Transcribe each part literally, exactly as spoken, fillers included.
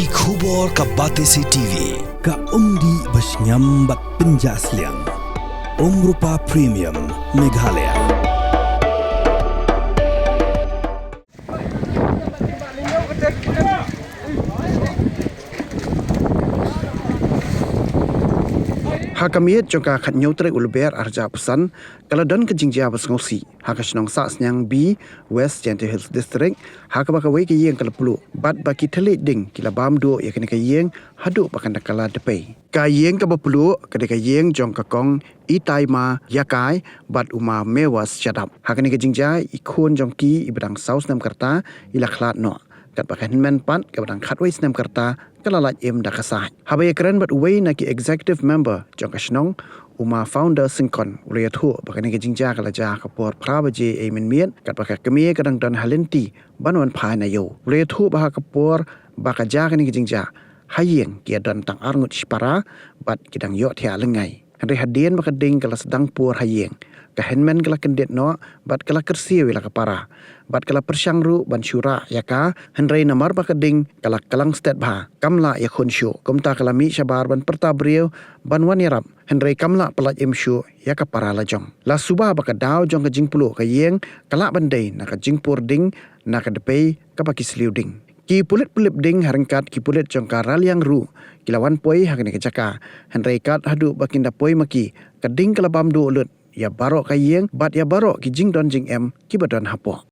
Ki khubor ka Batesi T V, ka umdih ba shngiam bad pynjah sliang. Umrupa Premium, Meghalaya. Ha ka miet jong ka khathynñiew tarik u Lber arhajar arphew san, ka la don ka jingjia ba sngewsih ha ka shnong Sahsniang B, West Jaintia Hills District, ha kaba kawei ka ïing ka la pluh bad ba ki thylliej ding ki la bam duh ïa kane ka ïing haduh ba kan da kylla dpei. Ka ïing kaba pluh ka dei ka ïing jong ka Kong Itaima Ïakai bad u Ma Mewas Shadap. Ha kane ka jingjia i khun jong ki iba dang saw snem ka rta i la khlad noh, katba ka hynmen pat kaba dang khatwei snem ka rta ka la lait im da ka sah. Haba ïakren bad uwei na ki executive member jong ka shnong, u Ma Founder Syngkon, u la ïathuh ba kane ka jingjia ka la jia ha ka por phra baje ei mynmiet, katba ka kmie ka dang don ha lynti ban wan phai na ïew. U la ïathuh ba ha ka por ba ka jia kane ka jingjia, ha ïing ki ïadon tang arngut shipara bad ki dang ïohthiah lyngngai. Hynrei hadien ba ka ding ka la sdang pur ha ïing, ka hynmen ka la kyndit noh bad ka la kyrsiew ïa la ka para bad ka la pyrshang ruh ban shu rah ïa ka, hynrei namar ba ka ding ka la kyllangstet bha, kam lah ïakhun shuh. Kumta ka la mih shabar ban pyrta briew ban wan ïarap, hynrei kam lah pyllait im shuh ïa ka para lajong. La suba ba ka daw jong ka jingpluh ka ïing ka lah ban dei na ka jingpur ding na ka dpei kaba ki sliew ding. Ki pulit pynlip ding ha ryngkat ki pulit jong ka Raliang ruh ki la wan poi ha kane ka jaka, hynrei kat haduh ba kin da poi ma ki, ka ding ka la bam duh lut ïa baroh ka ïing bad ïa baroh ki jingdon jingem kiba don hapoh.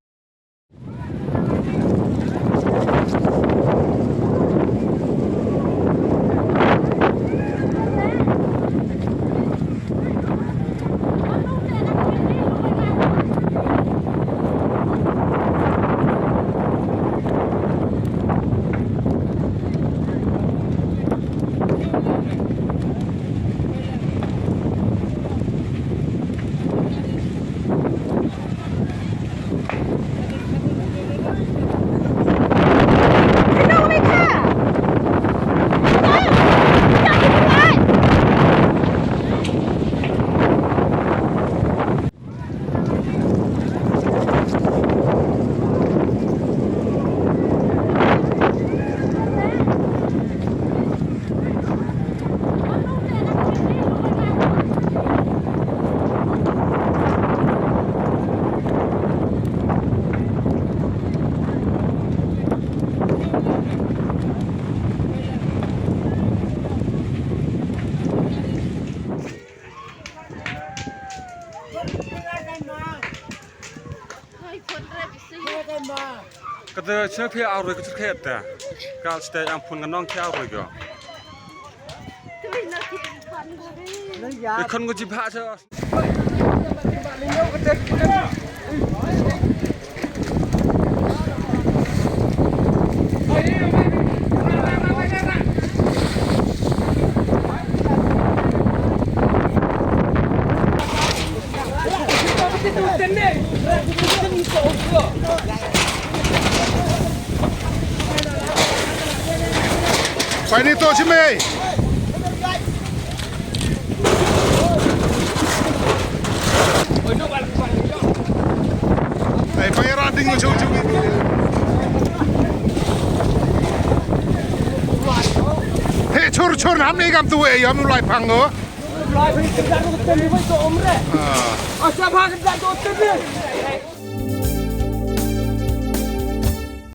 Kata sha phi arwei ka churkhet ta. Ka state ang phun ka nong phi arwei ko. Ikon ko jibha cha. Pai ni to shi mei. Ai, pai ra ding chu chu. He chur chur ham ni kam tu e yam lai phang go.